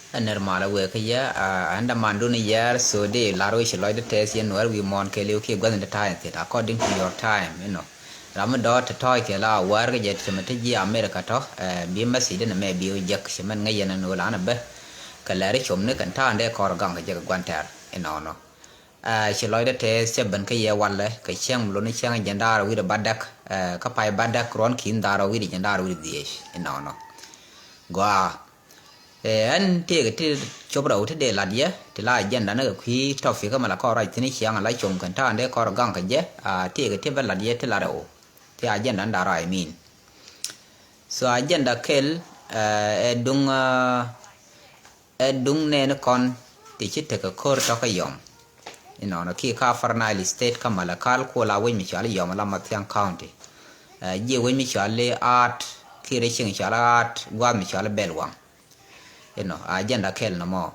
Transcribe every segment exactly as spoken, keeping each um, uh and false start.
Ɛ nɛr malä wëë kä yɛ, aa, ɛn dämandun yɛɛr, so dee lar wec ci lɔcdä tɛth yɛn Nuäär wi̱i̱ muɔ̱ɔ̱n kɛɛliw kiɛ gua̱thni ti ta̱a̱ in thiet, according to your time, you know. Ram mi dɔ̱r te tɔ̱ɔ̱c kɛ la wäär kɛ jɛ ti mɛ te ji̱ America tɔ̱, ɛ, bi message dee nɛ mɛ bi wä jek, ci mɛn ŋäc yɛn ɛn ɣöö lanɛ bä kɛ lɛr i̱ com ni kɛn ta̱a̱ in dee kɔr gaŋ kɛ jek ɛ gua̱n tɛ̈r inɔnɔ. Ɛ, ci lɔcdä tɛth cä ben kä yɛ walɛ kɛ cäŋ mi lotni cäŋ jiɛn da̱a̱r wi̱cdɛ batdäk, ɛ, kä pay batdäk ruɔ̱n ki̱n da̱a̱r wi̱cdɛ jiɛn da̱a̱r wi̱cdɛ dhieec inɔnɔ. Gɔaa. Ɛ, ɛn tëëkɛ ti cop rɛw ti dee lat yɛ, ti la agenda ni kɛ kui̱ topic kä mɛ la kɔn ruac thi̱n i̱ ciaŋ ala com kɛn ta̱a̱ in dee kɔn rɔ gaŋ kɛ jɛ, a, tëëkɛ ti bä lat yɛ ti lat rɛw. Ti agenda ni da̱a̱r ruac min. So agenda kɛl, ɛ, ɛ duŋ, ɛ, ɛ duŋ nɛɛni kɔn ti ci tekɛ ko̱r tɔ̱ kä yɔm. Inɔnɔ kiɛ kä Upper Nile State kä Malakal, kuɔ la wec mi cɔal i̱ yɔm ala Mathiang County. Ɛ, jiɛ wec mi cɔal i̱ Aat kiɛ rɛy cieŋ cɔal i̱ Aat, gua̱a̱th mi cɔal i̱ Bɛl Waŋ. Inɔ agenda kɛl nɔmɔ.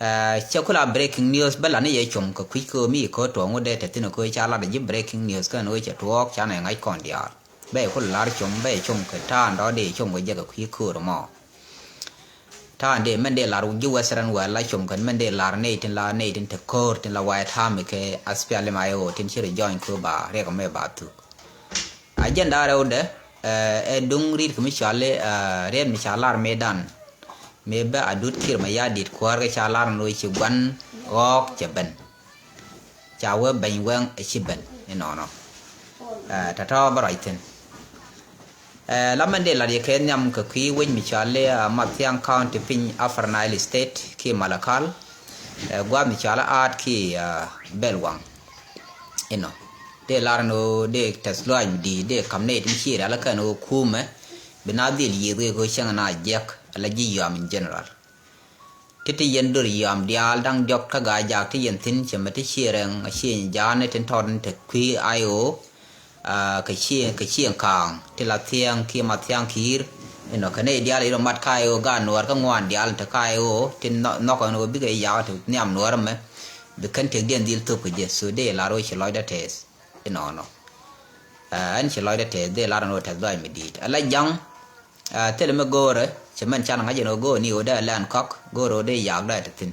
Ɛ, cɛ kula breaking news bä la ni yɛ com kɛ kui̱c kɛ ɣöö mi ko̱ tuɔɔŋ wä dee te thi̱n kɛ ɣöö ca lat ji̱ breaking news kɛn ɣöö cɛ tuɔɔk canɛ ŋa̱c kɔn diaal. Bɛ yɛ kula lar com, bɛ yɛ com kɛ ta̱a̱n dɔ̱ dee yɛ com kɛ jɛ kɛ kui̱ ko̱o̱r mɔ. Ta̱a̱ in dee mɛn dee lar ji̱ Western World la com kɛn mɛn dee lar nɛy tin la, nɛy tin te ko̱o̱r tin la White Army kɛ S P L M I O tin ci rɔ join kɛ ba riɛk mɛ ba thuk. Agenda rɛwdɛ, ɛ, ɛ duŋ ri̱t kɛ mi cɔal i̱, ɛ, riɛt mi ca lar mëëdan. Mëë bä Adut Kiir Mayardit kuäär kɛ ca lar ni wee ci gua̱n ɣɔɔk cɛ ben. Ca wee beny wɛŋ ɛ ci ben inɔnɔ. Ɛ, tɔ̱tɔ̱ bä ruac thi̱n. Ɛ, la mɛn dee lat yɛ kɛ nhiam kɛ kui̱ wec mi cɔal i̱, ɛ, Mathiang County piny Upper Nile State kiɛ Malakal. Ɛ, gua̱a̱th mi cɔal i̱ Aat kiɛ, ɛ, Bɛl Waŋ. Inɔ. Dee lar ni ɣöö dee tɛth lɔaac mi di̱i̱t dee ka̱m nɛy tin ci rial kɛn ɣöö kuumɛ. Bi na dhil yiëëth wek ɣöö cäŋ na jiɛk ala ji̱ yɔam in general. Ti ti yɛn dor yɔam diaal da̱ŋ diɔ̱k kä Gaa-jaak ti yɛn thi̱n cɛ mɛ ti ciɛ rɛŋ a ciɛ ja̱a̱n ni tin tɔt ni te kui̱ I O, aa, kɛ ciɛ, kɛ ciɛ kaaŋ ti la thiɛŋ kiɛ Mathiang Kiir. Inɔ kɛ nɛy diaal irɔ mat kä I O gaat Nuäär kä ŋuan diaal te kä I O ti nhɔk, nhɔk ɛn ɣöö bikɛ yak ti nhiam Nuäär ɛmɛ. Bi kɛn tëkdiɛn dhil thop kɛ jɛ, so dee lar ɣöö ci lɔcdä tɛth. Inɔnɔ. Aa, ɛn ci lɔcdä tɛth, dee lar ɛn ɣöö tɛth lɔaac mi di̱i̱t. Ala ja̱ŋ, aa, thilɛ mi go̱o̱rɛ, cɛ mɛn can ŋa̱c ɛn ɣöö go̱o̱r ni ɣöö dee lɛn kɔk, go̱o̱r ɣöö dee yak dee te thi̱n.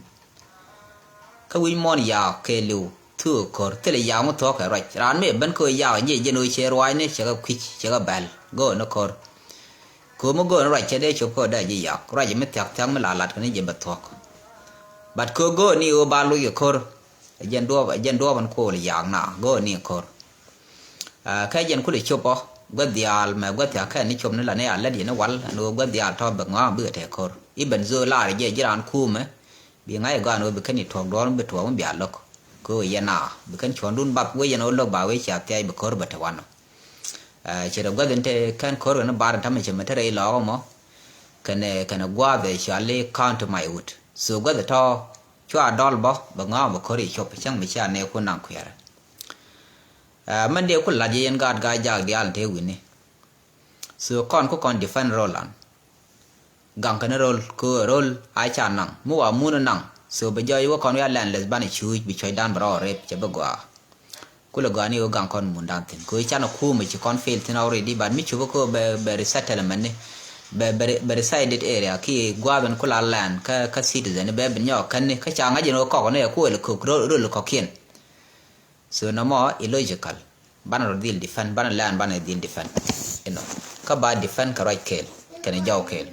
Kä wi̱c muɔ̱ɔ̱n yak kɛɛliw, thuk ko̱r, thilɛ yak mi thuɔ̱k kɛ ruac. Raan mi ben kä ɣöö yak jiɛ jɛn ɣöö cɛ ruaacni, cɛ kɛ kui̱c, cɛ kɛ bɛl, go̱o̱r ni ko̱r. Ko̱r mi go̱o̱r ni ruac cɛ dee cop kä ɣöö dee ji̱ yak, ruac mi thia̱k thia̱k mi la lat kɛn jiɛ bɛ thuɔ̱k. But ko̱r go̱o̱r ni ɣöö ba loc kɛ ko̱r, ɛ jɛn duɔɔp, ɛ jɛn duɔɔp ɛn kuɔɔl yak na, go̱o̱r ni ko̱r. Aa, kä jɛn kulɛ cop ɔ, gua̱th diaal mɛ gua̱th thia̱k kɛn ni cop ni la ni a lät yɛn ni wal, ɛn ɣöö gua̱th diaal tɔ̱ bɛ ŋɔ̱a̱ŋ bikɛ tɛk ko̱r. I̱ ben zol lar jɛ ji̱ raan kuumɛ, bi ŋa̱c ɛ gɔaa ɛn ɣöö bi kɛn i̱ tuɔ̱k duɔ̱ɔ̱r mi bi tuɔ̱k mi bia lo̱k. Kɛ ɣöö yɛn a, bi kɛn cuɔ̱ŋdun bath wec yɛn ɣöö lo̱k ba wec cia thiac bi ko̱r bɛ te wanɔ. Aa, ce̱t ɛ gua̱th in te kɛn ko̱r kɛn bar in ta̱mɛ cɛ mɛ te rɛy lɔɔk ɛmɔ. Kɛnɛ, kɛnɛ gua̱a̱th ɛ cɔal i̱ County Maiwut. So gua̱th ɛ tɔ̱ cua dɔl bä, bɛ ŋɔ̱a̱ŋ bɛ ko̱r i̱ cop, cäŋ mi cia nɛɛkun naŋ kuiɛrɛ. Ɛ, mɛn dee ku la̱t yɛ yɛn gaat Gaa-jaak diaal in te wi̱ni. So kɔn ku kɔn defend rol an. Gaŋ kɛn rol, kɛ rol a ca naŋ. Mi wa mun naŋ. So bɛ jɔɔc wä kɔn wi̱i̱ a landless banɛ cuuc, bi cuɔ̱cdan bɛ rɔɔk rep, cɛ bi gɔaa. Kulɛ gɔaa ni wä gaŋ kɔn mundan thi̱n. Kɛ wä canɛ kumɛ ci kɔn fail thi̱n already, but mi cupä kɛ wä bɛ, bɛ resettlement ni. Bɛ, bɛ, bɛ resided area, ki gua̱a̱th in kula land, kä, kä citizen, bɛ bi nyɔɔk kɛn ni, kä ca ŋa̱c in wä kɔk ni, ɛ kuël kök rol, rol kɔkiɛn. So nɔmɔ illogical. Banɛ rɔ dhil defend, banɛ land, banɛ dhil defend. Inɔ. Kä ba defend kɛ ruac kɛɛl, kɛnɛ jɔw kɛɛl.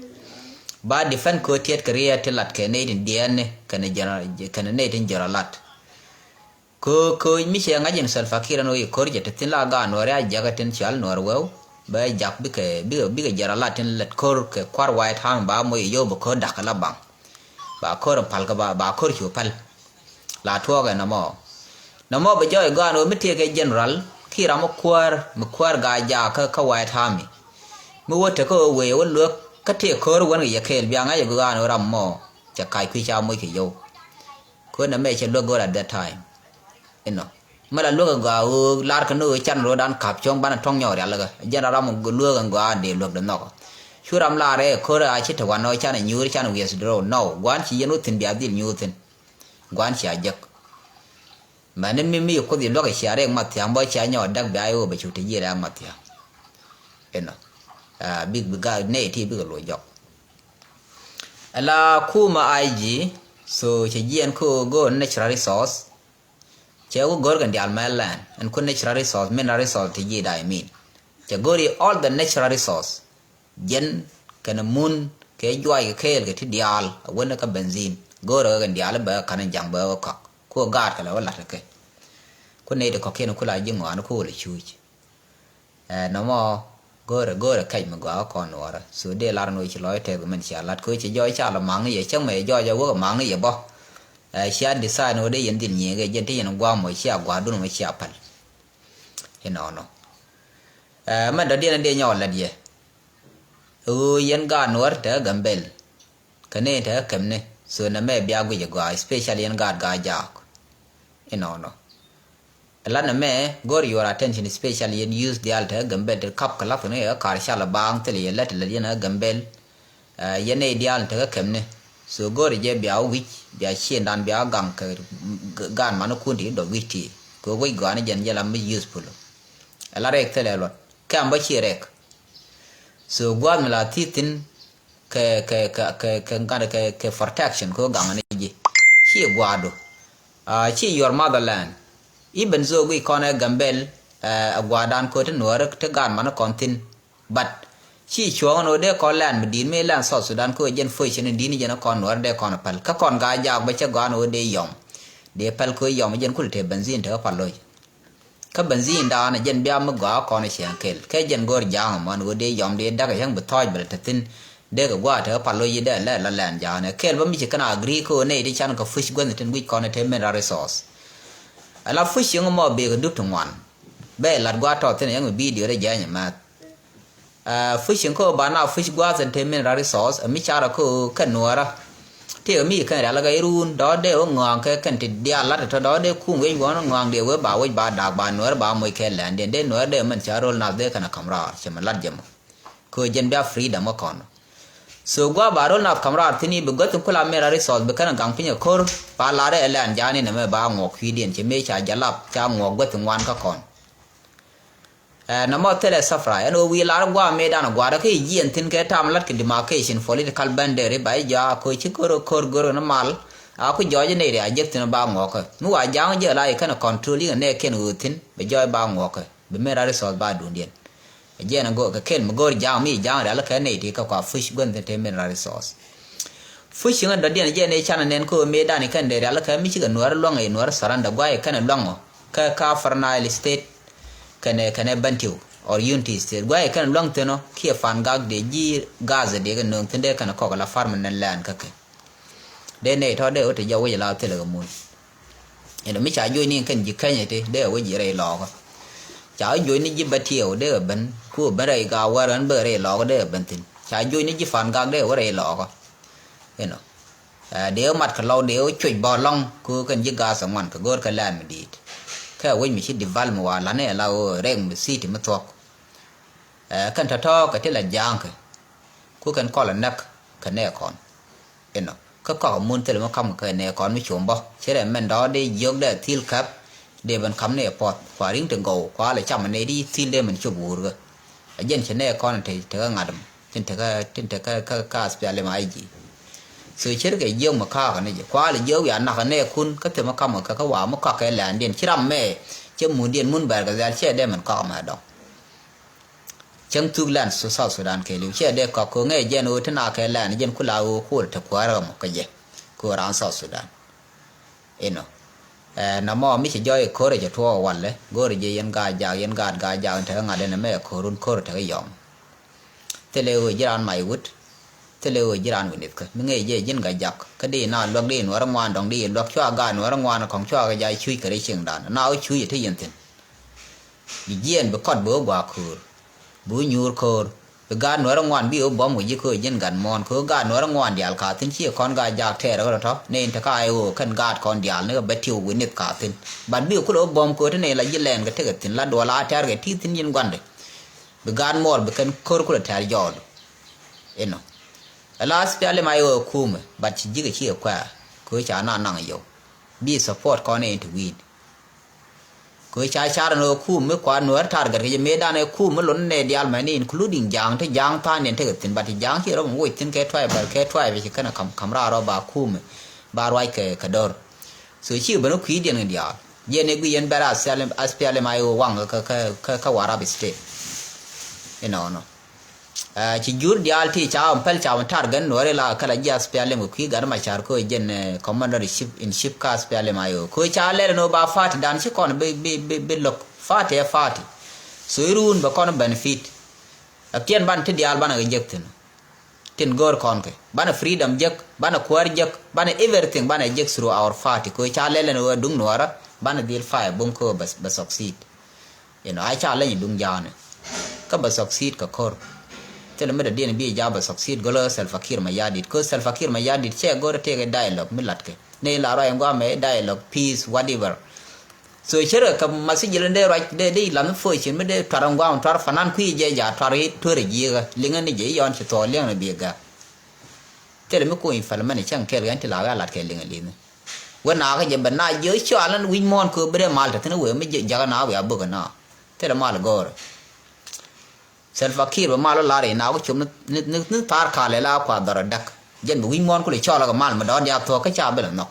Ba defend kɛ tiɛt kɛ riɛt ti lat kɛ nɛy tin diɛɛni, kɛnɛ jɛn, kɛnɛ nɛy tin jɛn rɔ lat. Kɛ, kɛ mi cɛ ŋa̱c in Salva Kiir ɛn ɣöö i̱ ko̱r jɛ te thi̱n la gaat Nuäär a jiäkä tin cɔal Nuäär weu. Bɛ jak bikɛ, bikɛ, bikɛ jɛn rɔ lat tin lät ko̱r kɛ kua̱r White Army ba moc i̱ yio̱w bɛ ko̱r da̱k kɛ la baŋ. Ba ko̱r in pal kɛ ba, ba ko̱r cu pal. La tuɔɔk ɛ nɔmɔ. Nɔmɔ bɛ jɔɔc gɔaa ɛn ɣöö mi tëëkɛ general, ki ram mi kuäär, mi kuäär Gaa-jaak kä, kä White Army. Mi wä tekɛ ɣöö wëë wä luek, kä tëëk ko̱r wän kɛ yɛ kɛɛl bia ŋa̱c ɛ gɔaa ɛn ɣöö ram mɔ cɛ kac kui̱ ca moc kɛ yio̱w. Kɛ ɣöö nɛmɛ cɛ luek go̱o̱r at that time. Inɔ. Mi la luek ɛ gɔaa ɣöö lar kɛ ni ɣöö can ro̱o̱dan ka̱p cuɔ̱ŋ banɛ tɔ̱ŋ nyɔɔk rialikä. Jɛn ram luek ɛn gɔaa dee luek dee nhɔk. Cu ram lar ɛ ko̱r a ci te wanɔ canɛ nyuur canɛ withdraw. No. Gua̱n ci yɛn wä thi̱n bia dhil nyuur thi̱n. Gua̱n cia jek. Mɛni mi, mi Kuoth i̱ luäk i̱ cia rɛk Mathiaŋ bä cia nyɔk däk bia i̱ ɣöö bɛ cuk te ji̱ rɛk Mathiaŋ. Inɔ. Aa, bik, bik ga nɛy ti bikɛ loc jɔk. Ala kumɛ I G, so cɛ jiɛn kä go̱o̱r natural resource. Cɛ wä go̱o̱r kɛn diaal mɛ land ɛn ku natural resource, mineral resource ti ji̱ da̱a̱ imin. Cɛ go̱o̱r i̱ all the natural resource. Jɛn kɛnɛ mun kɛ juac kɛ kɛɛl kɛ ti diaal a wän kä benzin. Go̱o̱r kɛ kɛn diaal bɛ ka̱n in ja̱ŋ bɛ wä kɔk ku gaat kɛ lɛ wä la̱t kɛ kɛ. Ku nɛy ti kɔ̱kiɛn ku la ji̱ ŋɔaani ku wä lɛ cuuc. Ɛ nɔmɔ go̱o̱rɛ go̱o̱rɛ kɛc mi gɔaa kɔn nuɔɔrä. So dee lar ni wä ci lɔc tɛth kɛ mɛn cia lat kɛ wä ci jɔɔc ca lɔ maŋni yɛ cäŋ mɛ jɔɔc a wäk a maŋni yɛ bɔ. Ɛ cia decide ni wä dee yɛn dhil nyiëëk ɛ jɛn ti yɛn gua̱a̱m mɔ cia gua̱a̱dun mɔ cia päl. Inɔnɔ. Ɛ mɛn dɔ̱diɛn a dee nyɔk a lät yɛ. Ɣöö yɛn gaat nuɔɔr te kä Gambel. Kɛ ni te kä kɛmni. So nɛ mɛ bia guic a gɔaa, especially yɛn gaat Gaa-jaak. Inɔnɔ. Lat nɛ mɛ go̱r your attention, especially yɛn youth diaal te kä Gambel ti kap kɛ lath ni ɛ kar cal a baaŋ thil yɛ lät lät yɛn kä Gambel. Ɛ yɛn nɛy diaal te kä kɛmni. So go̱r jɛ bia wi̱c bia ciëndan bia gaŋ kɛ g- gaan mani kun ti dɔ wi̱c ti. Kɛ wi̱c gɔaa ni jɛn jɛ la mi useful. Ɛ la rɛk thilɛ luɔt kɛm bä ci rɛk. So gua̱a̱th mi la thi̱th thi̱n kɛ kɛ kɛ kɛ kɛ ŋa̱t kɛ kɛ protection kɛ gaŋ ni ji̱. Ci gua̱a̱du. Aa, ci your motherland. Even though guic kɔn ɛ Gambel, ɛ gua̱a̱dan kɛ ti nuɔɔri ti gaat mani kɔn thi̱n. But ci cuɔ̱ɔ̱ŋ ni wä dee kɔn land mi di̱i̱t mi land South Sudan kɛ wä jɛn position ni di̱i̱t ni jɛn kɔn nuɔɔri dee kɔn päl kä kɔn Gaa-jaak bä cä gɔaa ni wä dee yɔm. Dee päl kɛ wä yɔm jɛn kul te benzin te wä pal loc. Kä benzin daanɛ jɛn bia mi gɔaa kɔn cieŋ kel kɛ jɛn go̱r ja̱a̱ŋ mɔn wä dee yɔm dee da̱k cäŋ bi thɔɔc bɛ lɛ te thi̱n. Dee kɛ gua̱a̱ te wä pal loc yi dee lɛ la land ja̱a̱ŋ ɛ kel bä mi ci kɛn agree kɛ wä nɛy ti can kɛ push guänh tin guic kɔn te mineral resource. Ɛ la push cieŋ mɔ bek kɛ dup ti ŋuan. Bɛ lat gua̱a̱ tɔth thi̱n cäŋ bi video dee jɛɛny ɛ mɛth. Ɛ push in kä ba na push gua̱a̱th in te mineral resource ɛ mi carɛ kä kɛn nuɔɔrä. Tëëkɛ mi ci kɛn rial kä irun dɔ̱ dee wä ŋɔaŋ kɛ kɛn ti diaal lat tɔ̱ dɔ̱ dee kum wec guɔ̱n ŋɔaŋ dee wee ba wec ba daak ba nuɔɔrä ba moc kɛ lɛndiɛn dee nuɔɔrä dee mɛn ca ro̱l nath dee kɛn a ka̱m raar cɛ mɛ lat jɛ mɔ. Kä jɛn bia freedom kä kɔn. So gua̱a̱ ba ro̱l nath ka̱m raar thi̱n i̱ bi guäth in kula mineral resource bi kɛn a gaŋ piny a ko̱r ba lar ɛ lɛn ja̱a̱n in ɛmɛ ba ŋuɔk kui̱diɛn cɛ mëë ca jalap ca ŋuɔk guäth in ŋuan kä kɔn. Ɛ nɔmɔ thilɛ safra ɛn ɣöö wi̱i̱ lar gua̱a̱ mëëdan gua̱a̱r kä i̱ jiɛn thi̱n kɛ tam lat kɛ demarcation political boundary ba i̱ jɔak koci ko̱r ko̱r go̱r ni mal. A ku jɔɔc nɛy ri a jek thi̱n ba ŋuɔ̱kä mi wa ja̱a̱ŋ jɛ la i̱ kɛn control i̱ kɛ nɛɛkiɛn ɣöö thi̱n bɛ jɔɔc ba ŋuɔ̱kä bi mineral resource ba duundiɛn. Ɛ jiɛn ɛ go̱o̱r kɛ kel mi go̱o̱r ja̱a̱ŋ mi ja̱a̱ŋ rial kɛ nɛy ti kɛ kua push guänh thi̱n te mineral resource. Pushing in dɔ̱diɛn jɛ ni canɛ nɛn kä mëëdan ikɛn dee rial kä mi cikɛ nuäär luäŋ i̱ nuäär surrender guay ikɛn luäŋ ɔ kä kä Upper Nile State kɛnɛ kɛnɛ Bentiu or Unity State guay ikɛn luäŋ thi̱n ɔ kiɛ Pangak dee ji̱ Gaza dee kɛ nööŋ thi̱n dee kɛnɛ kɔk la permanent land kä kɛ. Dee nɛy tɔ̱ dee wä ti jɔw wec la thilɛ kɛ mun. Ɛn mi ca juɔ̱cni kɛn ji̱ Kenya ti dee wä ji̱ rɛy lɔɔkä. Ca wä juɔ̱cni ji̱ Batiɛw dee kɛ ben ku ben rɛy Gawär ɛn bek rɛy lɔɔkä dee kɛ ben thi̱n. Ca juɔ̱cni ji̱ Pangak dee wä rɛy lɔɔkä. Inɔ. Ɛ dee wä mat kɛ lɔw dee wä cuec bä lɔŋ ku kɛn ji̱ gas ɛ ŋuan kɛ go̱o̱r kɛ lɛn mi di̱i̱t. Kɛ wec mi ci develop mi wa la̱t ni ɛ la ɣöö rɛk mi city mi thuɔ̱k. Ɛ kɛn tɔ̱tɔ̱ kɛ ti la ja̱a̱ŋkɛ. Ku kɛn kɔl ɛ näk kɛ nɛɛkɔn. Inɔ kä kɔk mun thil mi ka̱m kɛ nɛɛkɔn mi cuɔ̱m bä ci rɛ mɛn dɔ̱ dee jiök dee thil käp. Dee ben ka̱m nɛɛ puɔth kua ri̱ŋ ti gɔw kua lɛ cam nɛy di thil dee mɛn cop wuurkä. A jɛn cɛ nɛɛkɔn ti ti kä ŋa̱t mi tin ti kä tin ti kä kä kä aspiali ma i̱ ji̱. So cir kɛ jiök mi ka̱a̱k ni jɛ kua lɛ jiök wiaa nak nɛɛkun kä thil mi ka̱m kɛ kä waa mi kɔk kɛ lɛndiɛn ci ram mɛ. Cɛ mundiɛn mun bɛr kɛ dhɛl cɛ dee mɛn kɔk mɛ dɔ̱ŋ. Cäŋ thuk lɛn South Sudan kɛɛliw ciɛ dee kɔk ko̱ ŋɛɛ jɛn ɣöö ti na kɛ lɛn jɛn kula ɣöö kuɔl te kuäärä mɔ kä jɛ. Ko̱ raan South Sudan. Inɔ. Ɛ nɔmɔ mi ci jɔɔc ko̱r cɛ tuɔɔk walɛ go̱o̱r jɛ yɛn Gaa-jaak yɛn gaat Gaa-jaak in te ŋa̱t ɛn ɛmɛ ko̱run ko̱r te yɔm. Thilɛ ɣöö ji̱ raan mac wut. Thilɛ ɣöö ji̱ raan wi̱nith kä mi ŋɛɛ jɛ ji̱n Gaa-jaak kä di na luäk di nuɔr ŋuan dɔŋ di luäk cua gaat nuɔr ŋuan kɔŋ cua kɛ ja cuc kɛ ri cieŋdan na ɣä cuc ɛ te yɛn thi̱n. Bi jiɛɛn bi kɔt bi wä gua̱a̱ köör. Bi wä nyuur köör. Bi gaat nuäärä ŋuan bi wä buɔ̱m kɛ ji̱ köör ji̱n gat muɔ̱ɔ̱n kɛ wä gaat nuäärä ŋuan diaal ka thi̱n ciɛ kɔn gaat jaak tɛɛr kɛ rɔ tɔ̱ ni in te ka ɛ ɣöö kɛn gaat kɔn diaal ni kɛ bɛ tiw wi̱n nith ka thi̱n. Bat bi kulɛ wä buɔ̱m köör ti ni la ji̱ lɛɛn kɛ tekɛ thi̱n la duɔl a tɛɛr kɛ ti thi̱n ji̱n gua̱ndɛ. Bi gaat muɔɔr bi kɛn köör kulɛ tɛɛr jɔɔl. Inɔ. Ɛ la aspiali ma ɛ ɣöö kumɛ bat ci ji̱ kɛ ci kɛ kuɛɛr kɛ wä ca na naŋ yɛw. Bi support kɔn in te wi̱i̱n. Wee ca car ni wee kum mi kua Nuäär target kɛ jɛ mëëdan ɛ kum mi lon nɛ diaal mɛni, including Ja̱a̱ŋ, ti Ja̱a̱ŋ tha̱a̱ŋ niɛn tekɛ thi̱n, but ti Ja̱a̱ŋ ci rɔ wec thi̱n kɛ tribe, kɛ tribe ci kɛn ɛ ka̱m, ka̱m raar rɔ ba kum ba ruac kɛ, kɛ dor. So ci ben wä kui̱diɛn kɛ diaal. Jiɛn ɛ gui yɛn bɛr SPLM, SPLM IO waŋ kä, kä, kä, kä Warrap State. Inɔnɔ. Ɛ, ci jur diaal ti ca wä päl ca wä target Nuäär ila kɛ la ji̱ SPLM kɛ kui̱ Gat Macar kɛ jɛn, ɛ, commander in chief, in chief kä SPLM IO. Kɛ ca lɛl ni wä ba party dan ci kɔn bi, bi, bi, bi lo̱k. Party ɛ party. So iruun bɛ kɔn benefit. Ɛ kiɛn ban ti diaal banɛ kɛ jek thi̱n. Tin go̱o̱r kɔn kɛ. Banɛ freedom jek, banɛ kuäär jek, banɛ everything, banɛ jek through our party. Kɛ ca lɛl ni wä duŋ Nuäärä, banɛ dhil fire buŋ kɛ bɛ, bɛ succeed. You know, a ca leny duŋ Ja̱a̱ŋ ni. Kä bɛ succeed kɛ ko̱r. Thilɛ mi dɔ̱diɛn bi ja̱ bɛ succeed gɔlä Salva Kiir Mayardit. Kä Salva Kiir Mayardit cɛ go̱r tëëkɛ dialogue mi latkɛ. Ni la ruac in guamɛ dialogue, peace, whatever. So cärɛ kɛ message lɛ dee ruac dee, dee lath mi fortune mi dee tuar in guam, tuar fanan kui̱ jɛ ja̱, tuar i̱ tuer ji̱i̱kä. Liŋä ni jɛ i̱ yɔn ci thuɔɔk liɛŋ ni biɛ gak. Thilɛ mi kuny parliament cäŋ kɛɛl kɛn ti la wee a lat kɛ liŋ a li̱nh. Wee na kä jɛ bɛ na jiɛ cɔal ni wi̱c muɔ̱ɔ̱n kööp bi dee mal te thi̱n wee mi jakä na wee a bök na. Thilɛ mal go̱o̱rɛ. Salva Kiir bɛ mal wä lar in na wä cop ni, ni, ni, ni thaar kalɛ la kua dhɔr a däk. Jɛn bɛ wi̱c muɔ̱ɔ̱n kulɛ cɔal kɛ mal mi dɔ̱ɔ̱n dia thuɔ̱k kä ca bɛ lɛ nhɔk.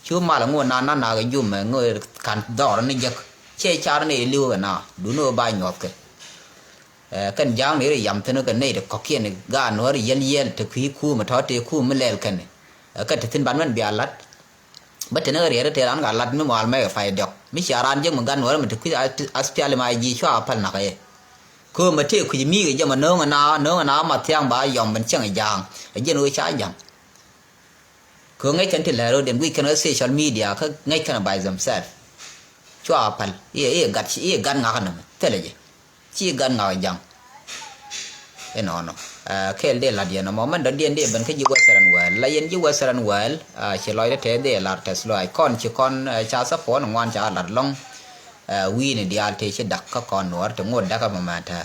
Cu mal ŋot na na na kɛ jum ŋot kan dhɔr ni jek. Cɛ car ni li̱w kɛ na duni wä ba nyuɔth kɛ. Ɛ, kɛn ja̱a̱ŋ ni ri yam thi̱n kɛ nɛy ti kɔ̱kiɛn gaat Nuäär yɛl yɛl ti kui̱ kuum tɔ̱ ti kuum mi lɛl kɛn. Ɛ, kɛ ti thi̱n ban mɛn bia lat. Bä teni kɛ riɛt ri tëë raan ka lat mi mual mɛk ɛ pay diɔk mi cia raan jek mi gat Nuäär mi ti kui̱ a, a, SPLM IG cua a päl nak ɛ. Köömɛ tëë kui̱c mi kɛ jɛ mɛ no̱o̱ŋɛ na, no̱o̱ŋɛ na ma thia̱a̱ŋ ba yɔm ben cieŋ ɛ ja̱a̱ŋ. Ɛ jɛn ɣöö ca ja̱ŋ. Kɛ ɣöö ŋäc kɛn ti lɛr ro̱o̱diɛn guic kɛn ɣä social media kä ŋäc kɛn by themselves. Cua päl i̱, i̱ gat, i̱ gat ŋakä nɔmɔ thilɛ jɛ. Ci gat ŋakä ja̱ŋ. Inɔnɔ. Ɛ, kɛɛl dee la̱t yɛn ɔmɔ mɛn dɔ̱diɛn dee ben kä ji̱ Western world. La yɛn ji̱ Western world, ɛ, ci lɔcdä tɛth dee la̱r tɛth lɔaac kɔn ci kɔn, ɛ, ca support ni ŋuan ca la̱t lɔ̱ŋ. Ɛ, wi̱i̱ni diaal tëë ci dak kä kɔn Nuäär ti ŋot dakä mɛmɛ tɛɛ.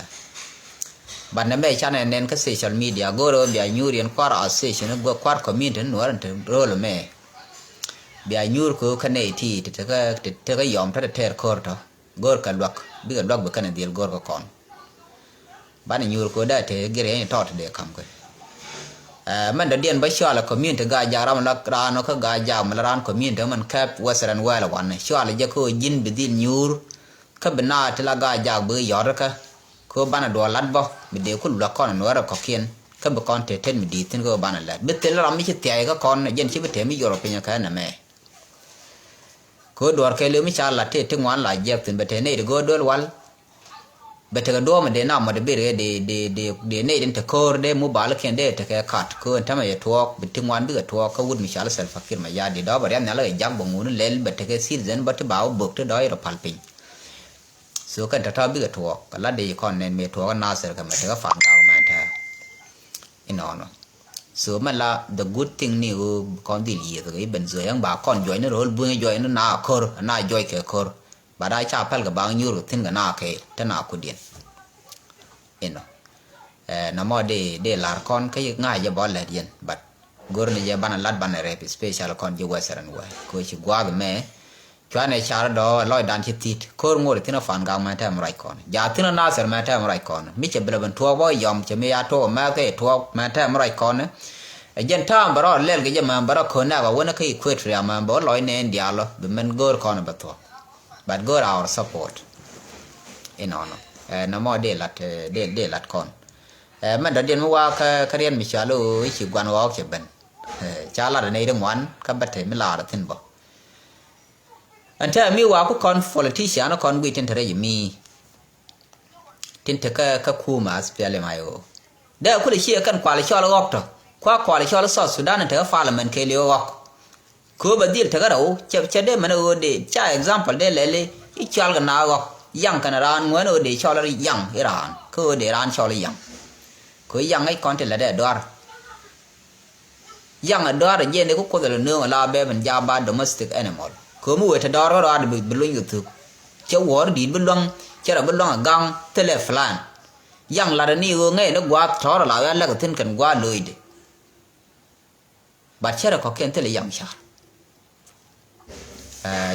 Banɛ mɛ canɛ nɛn kä social media go̱o̱rɛ ɣöö bia nyuur yɛn kua̱r association, go̱o̱r kua̱r community ni Nuäär in te ro̱l mɛ. Bia nyuur kɛ ɣöö kä nɛy ti ti tekä, ti tekä yɔm tɔ̱ te tɛɛr ko̱r tɔ̱. Go̱o̱r kɛ luäk bikɛ luäk bi kɛn dhil go̱o̱r kɛ kɔn. Banɛ nyuur kɛ ɣöö dee te gir yɛn tɔt dee ka̱m kɛ. Ɛ, mɛn dɔ̱diɛn bä cɔalɛ community Gaa-jaak ram la raan kä Gaa-jaak mi la raan community mɛn kɛp Western world wanɛ cɔalɛ jɛ kɛ ɣöö ji̱n bi dhil nyuur. Kä bi na ti la Gaa-jaak bi yɔt kä kɛ ɣöö banɛ duɔl lat bä mi dee ku luäk kɔn Nuäärɛ kɔ̱kiɛn. Kä bi kɔn te tet mi di̱i̱t thi̱n kɛ ɣöö banɛ lät bi thil ram mi ci thia̱a̱c kä kɔn jɛn ci bi te mi yuɔr piny kɛ nɛmɛ. Kɛ ɣöö duɔ̱ɔ̱r kɛɛliw mi ca lat tëë ti ŋuan la jiɛk thi̱n bɛ te nɛy ti go̱o̱r duel wal. Bɛ tekɛ duɔ̱ɔ̱mɛ dee na mɔt i̱ bir ɣee dee, dee, dee, dee nɛy tin te ko̱o̱r dee mobile kiɛn dee tekɛ kat kɛ ɣöö ɛn tämɛ yɛ tuɔɔk bi ti ŋuan bikɛ tuɔɔk kä wut mi cɔal Salva Kiir Mayardit dɔ̱ɔ̱bɛ riath nhial kɛ jak bɛ ŋuni lɛl bɛ tekɛ citizen bä ti ba wä bök ti dɔ̱ɔ̱c rɔ pal piny. So kɛn tɔ̱tɔ̱ bikɛ tuɔɔk kɛ lat dee ci kɔn nɛn mëë tuɔɔk kä Nasir kɛ mɛ tekɛ fan gak mɛn tɛɛ. Inɔnɔ. So mɛn la the good thing ni ɣöö kɔn dhil yiëth kɛ i̱ ben zoyäŋ ba kɔn juɔcni ro̱l buny juɔcni na ko̱r na juɔc kɛ ko̱r. But a ca pɛl kɛ ba nyuur kɛ thi̱n kɛ na kɛ te na kudiɛn. Inɔ. Ɛ, nɔmɔ dee, dee lar kɔn kä ŋa̱c jɛ bɔ lɛt yɛn but go̱r ni jɛ banɛ lat banɛ rɛp special kɔn ji̱ Western world kɛ ɣöö ci gua̱a̱th mɛ. Cuanɛ car dɔ̱ lɔcdan ci thi̱t ko̱r ŋot thi̱n ɛ fan gak mɛ tɛm ruac kɔn ja thi̱n ɛ Nasir mɛ tɛm ruac kɔn mi cɛ bilɛ ben tuɔɔk bä yɔm cɛ mi ya tuɔɔk mɛth kɛ tuɔɔk mɛ tɛm ruac kɔn. Ɛ jɛn ta̱a̱m bɛ rɔ lɛl kɛ jɛ mɛ bɛ rɔ ko̱n nɛk a wänä kä Equatoria mɛ bɛ wä lɔc nɛn diaal ɔ bi mɛn go̱o̱r kɔn bɛ thuɔɔk. But go̱o̱r our support. Inɔnɔ. Ɛ, nɔmɔ dee lat, ɛ, dee, dee lat kɔn. Ɛ, mɛn dɔ̱diɛn mi wa̱a̱ kä, kä riɛn mi cɔal i̱ ci gua̱n ɣɔɔk cɛ ben. Ɛ, ca lat ɛ nɛy ti ŋuan kä bä te mi lar thi̱n bä. Ɛn tɛmɛ mi wa̱a̱ ku kɔn politician kɔn guic tin te rɛy mi. Tin te kä, kä kumɛ SPLM IO. Dee kulɛ ciɛ kɛn kual cɔl ɣɔk tɔ kua kual cɔl South Sudan in te kä parliament kɛ li̱w ɣɔk. Kɛ ɣöö bɛ dhil tekɛ rɛw cɛ, cɛ dee mɛn ɣöö dee ca example dee lɛli i̱ cɔal kɛ na ɣɔk yaŋ kɛn raan ŋuɛn ɣöö dee cɔl yaŋ i̱ raan kä ɣöö dee raan cɔl yaŋ. Kɛ ɣöö yaŋ ŋäc kɔn ti lät ɛ duar. Yaŋ ɛ duar ɛ jiɛn i̱ kä kuoth ɛ lɛ nööŋ ɛ la bɛɛp in jaak ba domestic animal kɛ ɣöö mi wëë te dɔɔr kä rɔaad bi, bi luny kɛ thuk. Cɛ wuɔ̱ɔ̱r di̱i̱t bi luäŋ cɛ rɔ bi luäŋ ɛ gaŋ thilɛ plan. Yaŋ lat ɛ ni ɣöö ŋäcɛ ni gua̱a̱th tɔ̱ɔ̱r ɛ la ɣöö a läk ɛ thi̱n kɛn gua̱a̱th lo̱cdɛ. But cärɛ kɔ̱kiɛn thilɛ yaŋ car.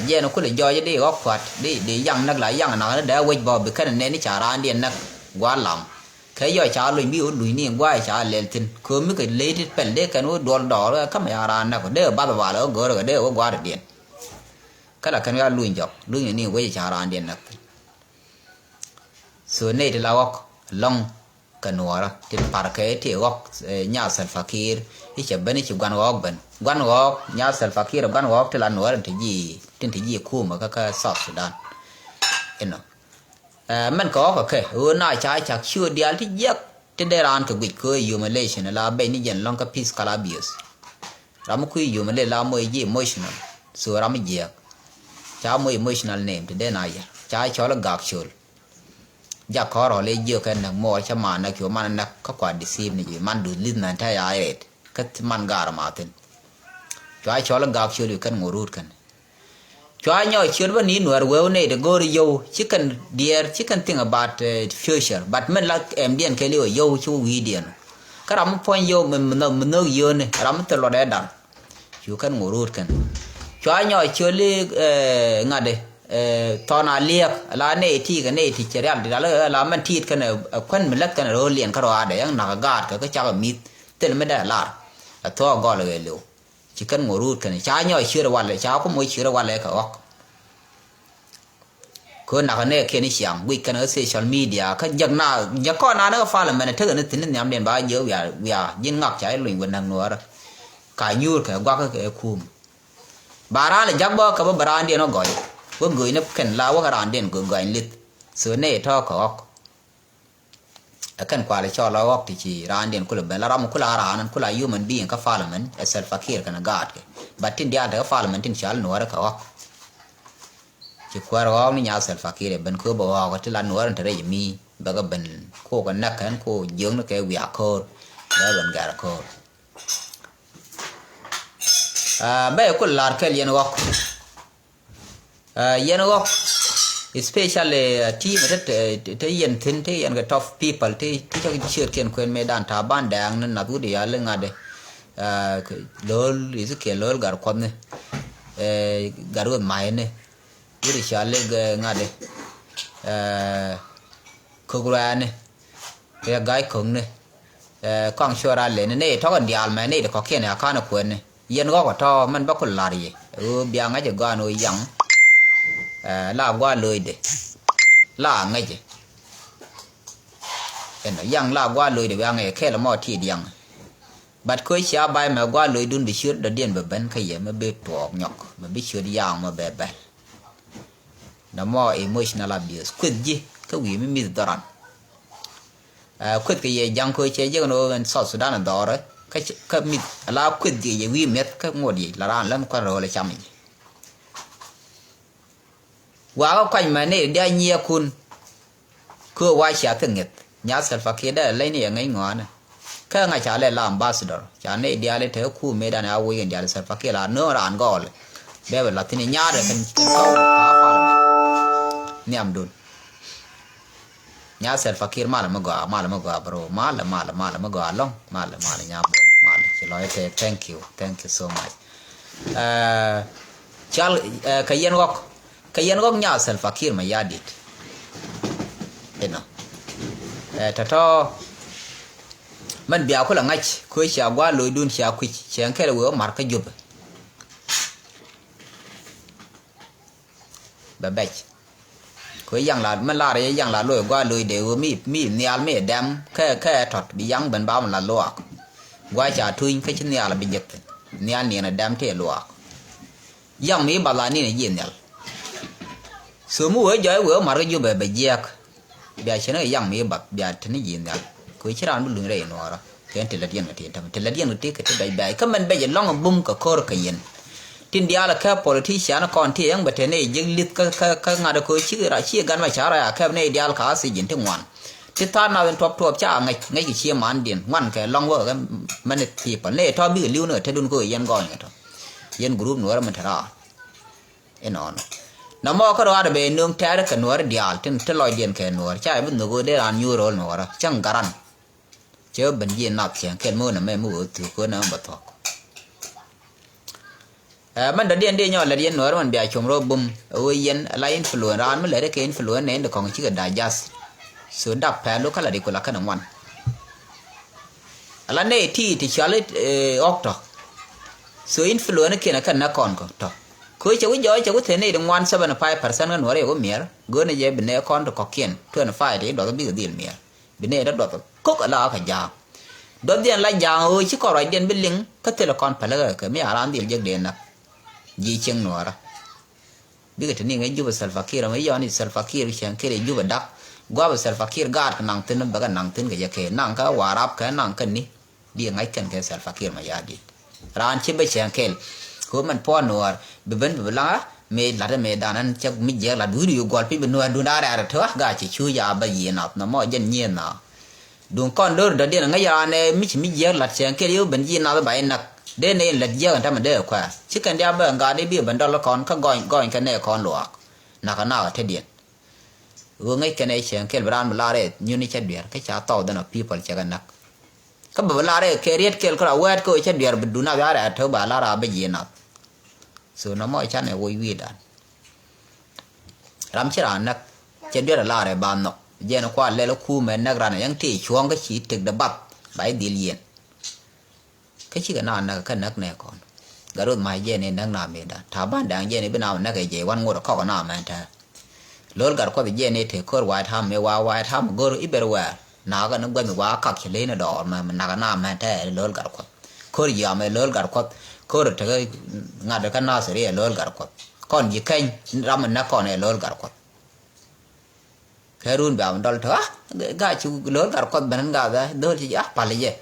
Jiɛn kulɛ jɔɔc di ɣɔk kuat di di yaŋ näk la yaŋ nak ni dee wec bɔ bi kɛn nɛn ni ca raan diɛn näk gua̱a̱ lam. Kɛ yɔ ca luny bi wä luny ni gua̱a̱ ca lɛl thin kɛ mi kɛ ley ti pɛl dee kɛn wä duɔl dɔɔr wä kämɛ yaŋ raan näk dee bath bal wä go̱o̱r kɛ dee wä gua̱a̱r diɛn. Kä la kɛn wä luny jɔk luny ni wec ca raan diɛn näk thin. So nɛy ti la ɣɔk lɔŋ kɛ nuɔɔrä ti parkɛ ti ɣɔk, eh, nya Salva Kiir i̱ cɛ ben i̱ ci guan ɣɔɔk ben guan ɣɔɔk nya Salva Kiir guan ɣɔɔk ti la nuɔɔrä ti ji̱ tin ti ji̱ kumä kä kä South Sudan. Inɔ, eh, mɛn kɛ ɣɔk kɛ ɣöö na ca cak ciö diaal ti jiɛk ti dee raan kɛ guic kɛ ɣöö humiliation la bɛc ni jɛn lɔŋ kä physical abuse. Ram mi kui̱ humiliate la moc ji̱ emotional. So ram mi jiɛk ca moc emotional name ti dee na yɛr ca cɔl i̱ gak col. Jak kɔn rɔl i̱ jiök kɛn näk muɔɔr cä man näk cu man näk kä kua deceive ni ji̱ man duth li̱th mɛn te ya ret kä man gaar ma thi̱n. Cua cɔl i̱ gak ciöl i̱ kɛn ŋot ruut kɛn. Cua nyɔk ciöt bä ni nuɛr weu ney ti go̱o̱r yio̱w ci kɛn diɛɛr ci kɛn think about, eh, future but min la ɛm diɛn kɛl i̱ ɣöö yio̱w ci wi̱i̱diɛn. Kä ram mi puɔ̱ny yio̱w mi mi nhök yio̱wni ram mi thil luɔt ɛ dar. Cu kɛn ŋot ruut kɛn. Cua nyɔk ciöli, eh, ŋa̱t, eh, thɔn a liɛk la nɛy ti kɛ nɛy ti cɛ rial ti rial la mɛn tiit kɛn, eh, kuän mi lät kɛn ro̱o̱l liɛn kä rɔaadɛ yɛn nak gaat kɛ kä cak ɛ mi̱th thil mi dee lar. Ɛ thuɔɔk gɔl ɛ liw. Ci kɛn ŋot ruut kɛn ca nyɔk ciöt ɛ walɛ ca kum wä ciöt ɛ walɛ kɛ ɣɔk. Kö nak nɛ kiɛn i̱ ciaŋ guic kɛn kä social media kä jek na jek kɔn na ni kä parliament tekɛ ni thi̱n ni nhiamdiɛn ba jiɛ wiaa wiaa ji̱n ŋak ca i̱ luny wä näk nuɔɔrä. Ka nyuur kɛ guak kɛ kum. Ba raan lɛ jak bä kɛ bä bä raandiɛn wä gɔy wä göny ni kɛn la wä kɛ raandiɛn göny göny lith. So nɛ tɔ̱ kɛ ɣɔk. Ɛ kɛn kual cɔl ɣɔk ti ci raandiɛn kulɛ ben la ram kulɛ a raan kulɛ a human being kä parliament ɛ Salva Kiir kɛn a gaat kɛ. But tin diaal te kä parliament tin cal nuɔɔrä kɛ ɣɔk. Ci kuäär ɣɔɔk ni nya Salva Kiir ɛ ben kööbä ɣɔɔk ti la nuɔɔr in te rɛy mi bɛ kɛ ben kok ɛ näk kɛn kok jiökni kɛ wiak ko̱o̱r. Bɛ ben gɛr ko̱o̱r. Bɛ ku lar kɛl yɛn ɣɔk. Yɛn ɣɔk especially ti mɛ te yɛn thin te yɛn kɛ tough people te te cak ciöt kiɛn kuɛn mɛ dan ta̱a̱ ban dɛɛŋ ni nath wut yal ŋa̱t. Lo̱l Ezekiel lo̱l gar kuɔthni. Gar weth ma̱yni. Wut ca lek ŋa̱t. Kök ruaani. Kɛ ga̱a̱c kökni. Kɔaŋ cuɔr a leni ni tɔk in diaal mɛ ni ti kɔ̱kiɛn a ka̱n kuɛni yɛn ɣɔk a tɔ̱ mɛn bä ku la̱r yi. Ɣöö bia ŋäc ɛ gɔaan ɣöö yaŋ. La gua̱a̱ lo̱cdɛ la ŋäcɛ. Ɛnɔ yaŋ la gua̱a̱ lo̱cdɛ bia ŋäcɛ kɛɛl mɔ ti diaŋ. But kö cia bay mɛ gua̱a̱ lo̱cdun bi ciöt dɔ̱diɛn bɛ ben kä yɛ mɛ bi tuɔɔk nyɔk mɛ bi ciöt yaŋ mɛ bɛ bɛl. Nɔmɔ emotional abuse kueth ji̱ kä wi̱i̱ mi mi̱th dhɔran. Kueth kɛ yɛ ja̱ŋ kö cɛ jek ni ɣöö ɛn South Sudan dhɔrɛ kä mi̱th ala kueth kɛ yɛ wi̱i̱ mi̱eth kä ŋot yic la raan län kuan rööl cam yic. Wakä kuany mɛ ni dia nyiɛkun. Kö wa cia thik ŋi̱th nya Salva Kiir dee leny ni yɛ ŋäc ŋɔaani. Kä ŋa ca lɛ la ambassador ca ni diaali te ku mëëdan a wuc in diaali Salva Kiir la nööŋ raan gɔɔli. Bɛ bɛ lath ni nyaarɛ kɛn kɛn kɔw kaa parliament. Nhiamdun. Nya Salva Kiir malɛ mi gɔaa malɛ mi gɔaa bro malɛ malɛ malɛ mi gɔaa lɔŋ malɛ malɛ nya bro malɛ ci lɔc tɛ thank you thank you so much. Cal kɛ yɛn ɣɔk kɛ yɛn ɣɔk nya Salva Kiir mɛ ya dit. Inɔ tɔtɔ mɛn bia kulɛ ŋa̱c kö cia gua̱a̱ lo̱cdun cia kui̱c ciɛŋ kɛl wee wä mar kä Jubɛ. Bɛ bɛc. Kö yaŋ la mi lar yɛ yaŋ la lo̱c gua̱a̱ lo̱cdɛ ɣöö mi mi nhial mi dɛm kɛ kɛ tɔt bi yaŋ ben ba mi la luaak. Gua̱a̱ ca tuny kä ci nhial bi jek thin nhial niɛn dɛm ti luaak. Yaŋ mi ba la niɛn ji̱ nhial. So mi wee jɔc wee mar kä Jubɛ bɛ jiɛk. Bia cin kä yaŋ mi bath bia tini ji̱ nhial. Kö ci raan bi luny rɛy nuɔɔrä kɛn ti lät yɛn kɛ ti täm ti lät yɛn kɛ ti kɛ ti bɛc bɛc kä mɛn bɛc lɔŋ bum kɛ ko̱r kɛ yɛn. Tin diaal kɛ politician kɔn ti yɛn bɛ tɛn i̱ ji̱k li̱th kä kä kä ŋa̱t kö ci ra ci gan ma ca rɔy a kɛp ni diaal ka a thiec ji̱n ti ŋuan. Ti tha̱a̱r nath in tuɔp tuɔp ca ŋäc ŋäc kɛ cie mandiɛn ŋuan kɛ lɔŋ wä kɛ many people ni tɔ̱ bikɛ li̱w ni kɛ tetdun kö yɛn gɔny kɛ tɔ̱. Yɛn group nuɔɔrä mi te raar. Inɔnɔ. Nɔmɔ kä ruaadɛ bɛ nöŋ tɛɛr kɛ nuɔɔri diaal tin te lɔcdiɛn kɛ nuɔɔri ca bi nhök ɣöö dee raan nyuur ro̱l nuɔɔrä cäŋ garan. Cɛ ben ji̱ nath cäŋ kɛn mi ɣöö nɛmɛ mi ɣöö thuk ɣöö nɛmɛ bɛ thuɔ̱k. Ɛ mɛn dɔ̱diɛn dee nyɔk lät yɛn nuäär mɛn bia com rɔ bum ɛ ɣöö yɛn ala influence raan mi lät rɛ kɛ influence nɛ in di kɔŋ cikɛ digest. So dap pɛl wä kä la di kula kɛn ŋuan. Ala nɛ ti ti cɔal i̱ ɣɔk tɔ. So influence kiɛn ɛ kɛn nɛ kɔn kɔ tɔ. Kö cɛ wi̱c jɔɔc cɛ wi̱c thɛn nɛ di ŋuan seventy five percent kä nuäär yɛ wä miɛr go̱o̱r nɛ jɛ bi nɛ kɔn ti kɔ̱kiɛn twenty five ti duɔth bikɛ dhil miɛr. Bi nɛ dä duɔth kok ala kɛ ja̱a̱ŋ. Duɔth diɛn la ja̱a̱ŋ ɣöö ci kɔn ruacdiɛn bi liŋ kä thilɛ kɔn päläkä kɛ mi a raan dhil jek dee näk. Ji̱ cieŋ nuɔɔrä. Bikɛ te ni ŋäc Jubɛ Salva Kiir ɛmɛ yɔn i̱ Salva Kiir cieŋ Kiir i̱ Jubɛ dak. Guapɛ Salva Kiir gaat kɛ naŋ thi̱n bɛ kɛ naŋ thi̱n kɛ jɛ kɛ naŋ kä Warap kɛ naŋ kä ni. Di ŋa̱c kɛn kɛ Salva Kiir Mayardit. Raan ci bä cɛŋ kɛl. Kɛ ɣöö mɛn puɔ̱n nuɔɔr bi ben bi bi laŋa mëë la̱t mëë dan ɛn cɛ mi jiɛk la̱t wi̱i̱du yu gɔl pi̱ bi nuɔɔr dun a rɛɛr ɛ tɔ̱ gaa ci cu ya bä yiëë nath nɔmɔ jɛn nyiëë na. Duŋ kɔn do̱r dɔ̱diɛn ŋäc raan ɛ mi ci mi jiɛk la̱t cɛŋ kɛl yio̱w ben ji̱ nath ba inäk. Dee nɛ in lät jiɛk ɛn tämɛ dee ɛ kuɛɛr ci kɛn diaal bä ɛn gaat i̱ bi ben dɔl kɔn kä gɔny gɔny kɛ nɛ kɔn luaak. Nakä nakä tetdiɛn. Ɣöö ŋäc kɛn ɛ cɛŋ kɛl bi raan bi lar ɛ nyuni cɛ duɛɛr kä ca thousand of people cɛ kɛ näk. Kä bɛ bi lar ɛ kɛ riet kɛl kä la wɛɛt kä ɣöö cɛ duɛɛr bi dun a bi a rɛɛt tɔ̱ ba lar a bi ji̱ nath. So nɔmɔ canɛ woc wi̱i̱dan. Ram ci raan näk cɛ duɛɛr a lar ɛ ba nhɔk. Jɛn kua lɛl kumɛ näk ran ɛ yɛŋ tëë cuɔ̱ɔ̱ŋ kä ci tëk dɛ bath ba i̱ dhil yiɛn. Kä cikɛ na näk kä näk nɛ kɔn. Gat Ruth Mac jɛn i̱ näk na mëëdan. Ta̱a̱ ban da̱ŋ jɛn i̱ bi na näk ɛ jɛ wan ŋot ɛ kɔk na mɛn tɛ̱̈ɛ̱̈. Lo̱l Gat Kuɔth jɛn i̱ te ko̱r White House mëë wa White House go̱r i̱ ber wɛɛr. Nakä ni guäth mi wa kak ci ley ni dɔɔr mɛ nakä na mɛn tɛ̱̈ɛ̱̈ ɛ Lo̱l Gat Kuɔth. Ko̱r jiam ɛ Lo̱l Gat Kuɔth. Ko̱r tekɛ ŋa̱t kä Nasir ɛ Lo̱l Gat Kuɔth. Kɔn ji̱ keny ram mi näk kɔn ɛ Lo̱l Gat Kuɔth. Kɛ run bɛ am dɔl tɔ ah gaa ci Lo̱l Gat Kuɔth ben in gaa bɛ dhol ci ah pal jɛ.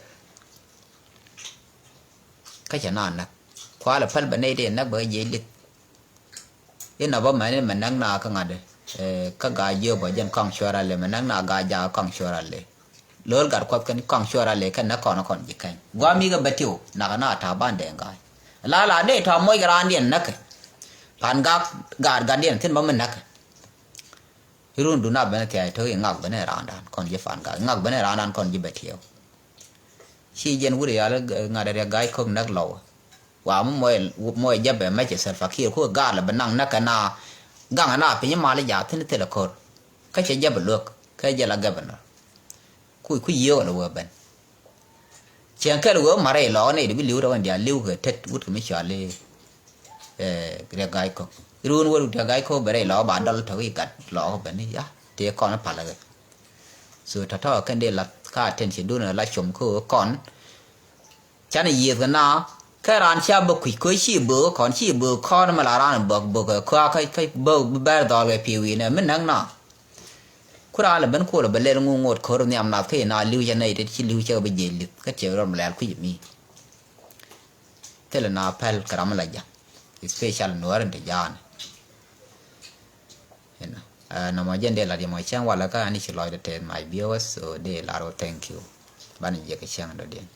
Kä cɛ na näk kualɛ päl bɛ nɛy ti näk bɛ jiɛc lith. Inɔ bä mɛn in mɛ näk na kä ŋa̱t ɛ kä gaa jiöp bä jɛn kɔŋ cuɔr alɛ mɛ näk na gaa jakä kɔŋ cuɔr alɛ. Lo̱l Gat Kuɔth kɛn kɔŋ cuɔr alɛ kɛn näk kɔn kɔn ji̱ kɛny guam mi kɛ bɛ tiw nakä na ta̱a̱ ban dɛŋ gaa. La la dee tɔ̱ moc kɛ raandiɛn näkɛ. Pan gaa gaat gatdiɛn thin bä mi näkɛ. Irun dun a ben thia̱a̱c tok iŋak ben i̱ raandan kɔn ji̱ fan gak iŋak ben i̱ raandan kɔn ji̱ bɛ tiɛw. Ci jɛn wut i̱ yal iŋat i̱ riɛk ga̱a̱c ko̱k näk lɔw. Wa mi muɔc jɛ bɛ mɛc i̱ Salva Kiir ku gaat lɛ bi naŋ näk kɛ na gaŋ ina piny i̱ mal i̱ jaathin i̱ thilɛ ko̱r. Kä cɛ jɛ bi luäk kä jɛ la governor. Ku ku yiëë wala wee ben. Cieŋ kɛl wee mɛ rɛy lɔɔk nɛy ti bi li̱w rɛw ɛn diaal li̱w kɛ tet wut kɛ mi cɔal i̱ riɛk ga̱a̱c kɔk. Ruun wä riɛk ga̱a̱c kɔk bɛ rɛy lɔɔk ba dɔl tɔk i̱ gat lɔɔk ben i̱ ya tëë kɔn i̱ palä kɛ. So tɔ̱tɔ̱ kɛn dee lath ka attention dun la com kä ɣöö kɔn canɛ yiëëth kɛ na kɛ raan cia bä kui̱c kä ci böök kɔn ci böök kɔn mɛ la raan bäk bäk kɛ kua̱ kä bäk bɛr dhɔl kɛ pi̱i̱ wi̱i̱ nɛ mi näk na. Ku raan lɛ ben kuɔl bɛ lɛl ŋu ŋot ko̱r nhiam nath kä ina li̱w cɛ nɛy tet ci li̱w cɛ bɛ jiɛc li̱th kä tiɛk rɔm lɛl kui̱c mi. Thilɛ na pɛl kɛ ram la ja̱ŋ especial nuɔ̱ɔ̱r in te ja̱a̱n. Nɔmɔ jɛn dee lat yɛ mɔ cɛŋ walɛ kä ani ci lɔcdɛ tɛth my viewers so dee lar wä thank you. Banɛ jiɛk kɛ cɛŋ dɔ̱diɛn.